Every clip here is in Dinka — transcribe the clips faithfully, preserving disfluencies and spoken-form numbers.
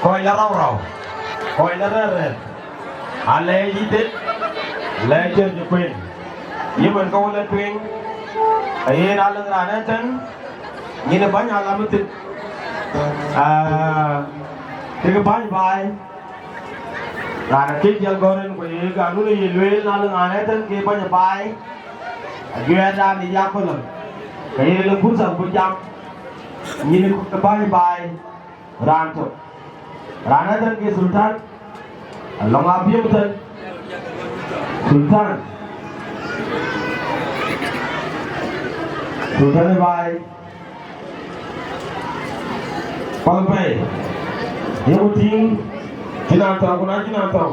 Kɔc la rau rau, kɔc la rɛ̈ɛ̈r rɛ̈ɛ̈r, alɛɛc yï tet, lɛɛc cï kueen. Yï mën ke wën la tueŋ, ayen alëŋ raan ëtɛ̈n, nyin ë bäny alam ë thïn. Aa, kekë bäny baai, raan akëc jɔl gɔ̈r en, ku ye ganun ye lueel, na alëŋ raan ëtɛ̈n ke bäny baai, ajuɛɛrdan ë yakölë, ke ye lë pursa bï jam, nyin ë bäny baai. Raan tök. Raan ëtɛ̈n ke Sultan. Alɔŋ abiëm tɛ̈n. Sultan. Sultan ë baai. Pal pɛi. Yeku tïŋ. Cïn an thɔ̈u, ku na cïn an thɔ̈u.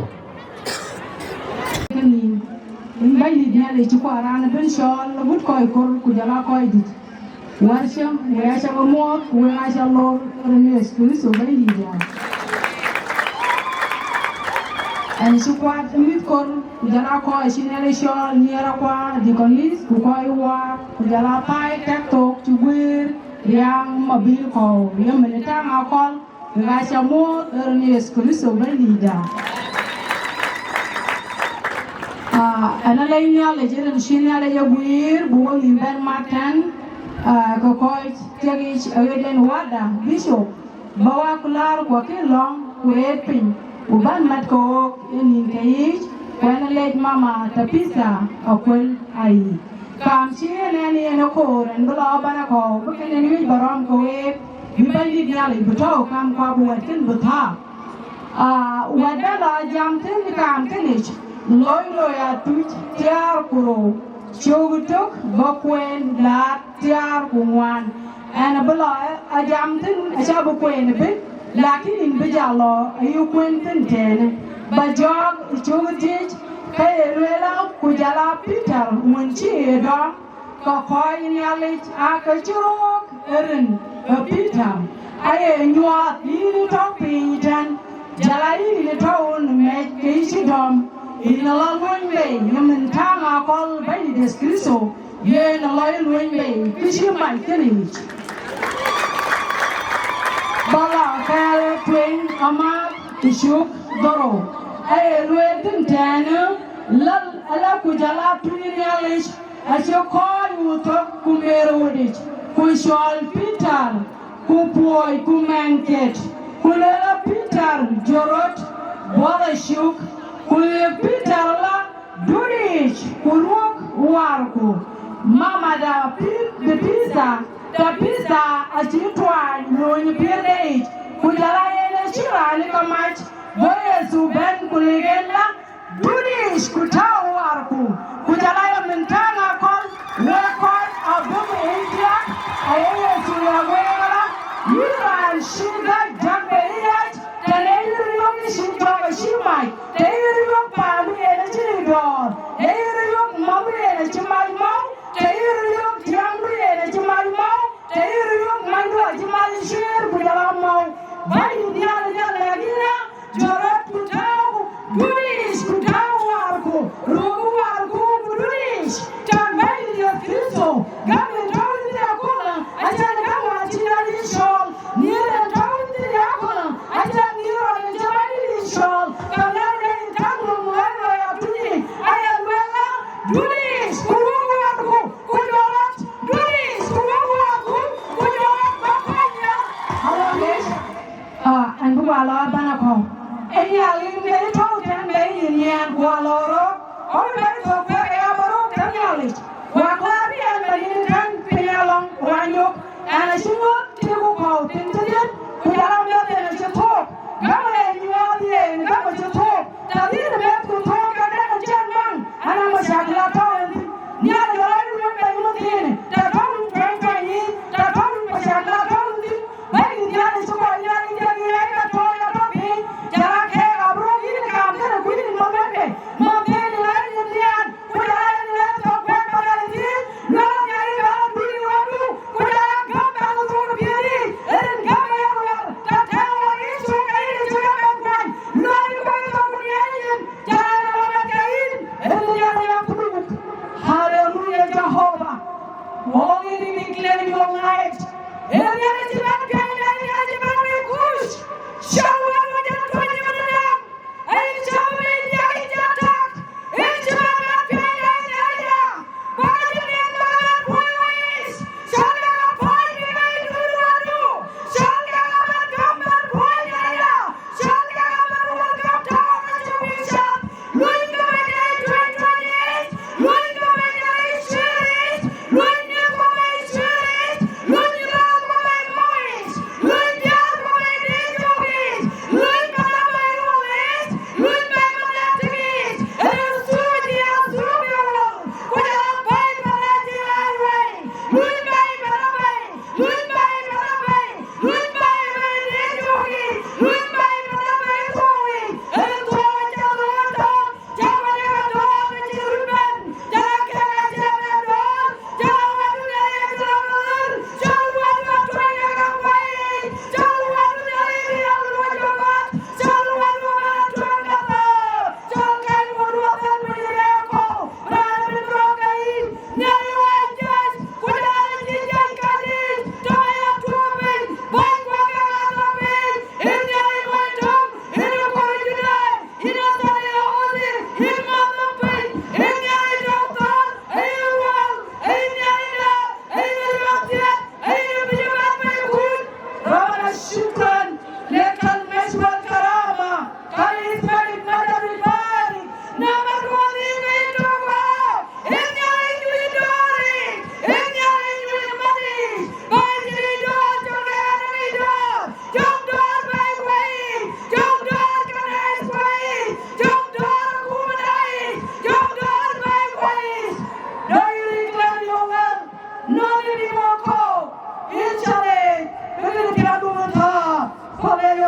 Kënïïm, yïn Bɛ̈nydït Nhialic cï kuat raan ëbën cɔɔl agut kɔc kor ku jɔl aa kɔc dït. Wärcä, wek aca ke muɔɔth, ku wek aca lor rin Yecu Kërtho Bɛ̈nydït aa. Ɛn cï kuat ë mïth kor, ku jɔl aa kɔc cï Nhialic cɔɔl, nhiëër akuaar, deaconess, ku kɔc waar, ku jɔl aa thäi tɛ̈k thok cï guëër riääŋ mabil kɔ̈u, ye mën ë taŋ akɔ̈l, wek aca muɔɔth rin Yecu Kërtho Bɛ̈nydït aa. Aa, ɛn alɛc Nhialic rin cï Nhialic e guiir bï wo nïïm bɛ̈n mat tɛ̈n, aa, ke kɔc thiek yic aɣet en wäda, Bishop, bä wak läär ku akï lɔ̈ŋ ku reet piny, ku bän mat ke ɣook ë nïn ke yiic, ku ɛn alɛc Mama Tabitha Akuel Ayi. Kaam cï yen ɛn yen ë koor ɛn bï lɔ bän akɔ̈u, bï kënë wiëc bä rɔm ke week, bï Bɛ̈nydït Nhialic bï tɔ̈u kam ku abï wɛ̈t kën bï thääk. Aa, wɛ̈t bä lɔ jam thïn ë kaam kënë yic, loi loi atuc thiäär ku rou, cök ë tök bä kueen laat thiäär ku ŋuan. Ɛn abï lɔ ë, a jam thïn, acä bï kueen ëbën, lakin yïn bï jal lɔ ayï kueen thïn tënë. Bä jɔɔk ë cök ë thiëc, ke ye lueel, ku jɔl aa Peter wën cï ye dɔm, ke kɔc Nhialic aa ke cï röök ë rin ë Peter. Aye nyuɔɔth yïn ë tɔ̈u piny tɛ̈n, jɔl aa yïn ë tɔ̈u në mɛc ke yï cï dɔm, yïn ë lɔ luɔny bei, ye mën taŋ akɔ̈l Bɛ̈nydït Yecu Kërtho, yen ë lɔ ye luɔny bei, kë cï mac kënë yic. Bä lɔ kɛ̈ɛ̈l tueŋ amääth ë cök dhorou, aye lueel thïn tɛ̈në, lal ala ku jɔl aa tuny Nhialic, acï kɔc wu thök ku meer wodic, ku cɔl Peter, ku puɔi ku mɛŋket, ku lëlë Peter, jɔt rɔt, buɔth acuk, ku ye Peter la, dut yiic, ku ruök warku. Mamada Pi-, Tabitha, Tabitha acï tuany lööny piɛ̈rde yic, ku jɔl aa yen acï raan ë ke mac, go Yecu bɛ̈n ku lik en la, dut yiic ku tääu warku, ku jɔl aa ye mën taŋ akɔ̈l, wek kɔc abuk ë India, aye Yecu ya wek ala, yïn raan cï gäk jäk bei yäc, tënë yïn riɔ̈k cï jɔk acï mac, të yïn riɔ̈k paandu yen acï dɔ̈ɔ̈r, të yïn riɔ̈k mɔ̈u yen acï mac mɔ̈u, të yïn riɔ̈k tiɛŋdu yen acï mac mɔ̈u, të yïn riɔ̈k manydu acï mac ciëër ku jɔl a mɔ̈u. Bɛ̈ny Nhialic ë lɛ̈k yïn ë, jɔt rɔt ku tääu, dut yiic ku tääu warku, ruök warku ku dut yiic, tak Bɛ̈nydït Yecu Kërtho, gäm yen tɔ̈u yïn thïn aköl, acän gäm wään cï Nhialic cɔɔl, nhiër yen tɔ̈u yïn thïn aköl, acän nhiër rɔt yen cï Bɛ̈nydït cɔɔl, ka Nhialic yen käŋ röm wɛ̈ɛ̈r lɔ ya tuny yic, aye lueel la, dut yiic ku ruök warku, ku jɔt rɔt, dut yiic ku ruök warku, ku jɔt rɔt bä kuany ya. Alo, mic. Ah, ɛn bï wa lɔ abän akɔ̈u. Ë Nhialic yen tɔ̈u tɛ̈n bei yïn nhiɛɛn, ku wa lɔ röök, ɣɔn bɛ̈n thök kuɛɛr aya bä röök tënë Nhialic. Wa kuɛɛr bï ɛn bɛ̈n yïn tɛ̈n piny alɔŋ, wa nyök. Ɛn acï ŋɔ̈th tik ku kɔ̈u thïn cï dhiëth, ku jɔl a miɔ̈th en acï thöök. Gäm ë nyuɔɔth yen, gäm acï thöök. Tɛ̈ dhil miɛt ku thöök ke dɛ̈t acïn maŋ, ana mashakil atɔ̈u en thïn. Nhialic ë rɔt luɔny bei ëmënthiinë, tɛ̈ tɔ̈u rin tuɛny tuɛny yiic, tɛ̈ tɔ̈u rin mashakil atɔ̈u en thïn. Bɛ̈nydït Nhialic cï kɔc Nhialic jɔt yen ka tɔ̈u ya tɔ̈ piny, jɔl a keek abï röt yïn ë kaam kënë ku yïn mɔ̈u wënde, mɔ̈u thëëny ë ɣɛn yen nhiaan, ku jɔl a yen ë ɣɛn thok kuɛth ba Nhialic thiëëc, luɔ̈k Nhialic bä rɔt dhil ë wëndu, ku jɔl a gäm bä rɔt thok ë piɛ̈ɛ̈r yiic, rin gäm ë yen wäär, ka tɛ̈ɛ̈u ɣɔn yïn cuk ke yïn cï ke bɛ̈n kuany, luɔ̈k yïn bä rɔt thok ku nhiɛɛr yïn, jɔl a yen ë wënde ke yïn, rin Nhialic ya puk. Haleluya, Jehovah. Only in declaring your light. Area cï bɛ̈n piɛŋ, area cï bɛ̈n wek kuc. Shall we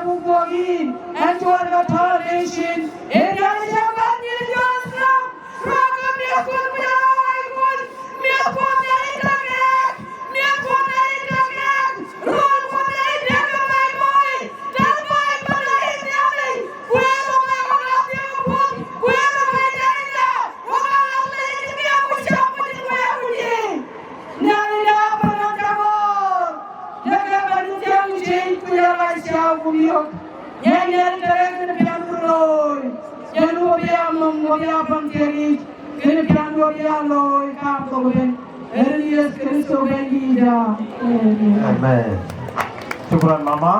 Ku buk yïn, ɛn cuɔt ka tɔ̈ nation, ee diɛn cä bän nyïn Jotham, rɔ̈k ke miɛ̈thkun ku jɔl aa wɛ̈ikun, miɛ̈thkun Nhialic tɔ̈ keek, miɛ̈thkun Nhialic tɔ̈ keek, röörkun Nhialic tɔ̈ ke baai bɔ̈i, tɛ̈n baai pan Nhialic Nhialic, ku yen röt baai wok rɔt thiëk apuɔ̈th, ku yen röt baai Nhialic ya, wok aa rɔt Nhialic cï miɛ̈thku cam ku cï kueer ku jiëc. Nhialic de abrahamda bɔ̈, lëk ke bɛ̈n thiäŋ cï ku jɔl a ciɛɛu ku miök. Yen Nhialic tëk kënë piɛŋdu looi, jɔl wo bï a mɔ̈ŋ, wo bï a päŋ thiëk yiic, kënë piɛŋdu wo bï a looi kaam thok ëbën. Rin Yecu Kërtho Bɛ̈nydïtda. Amen. Amen. Shukran, mama.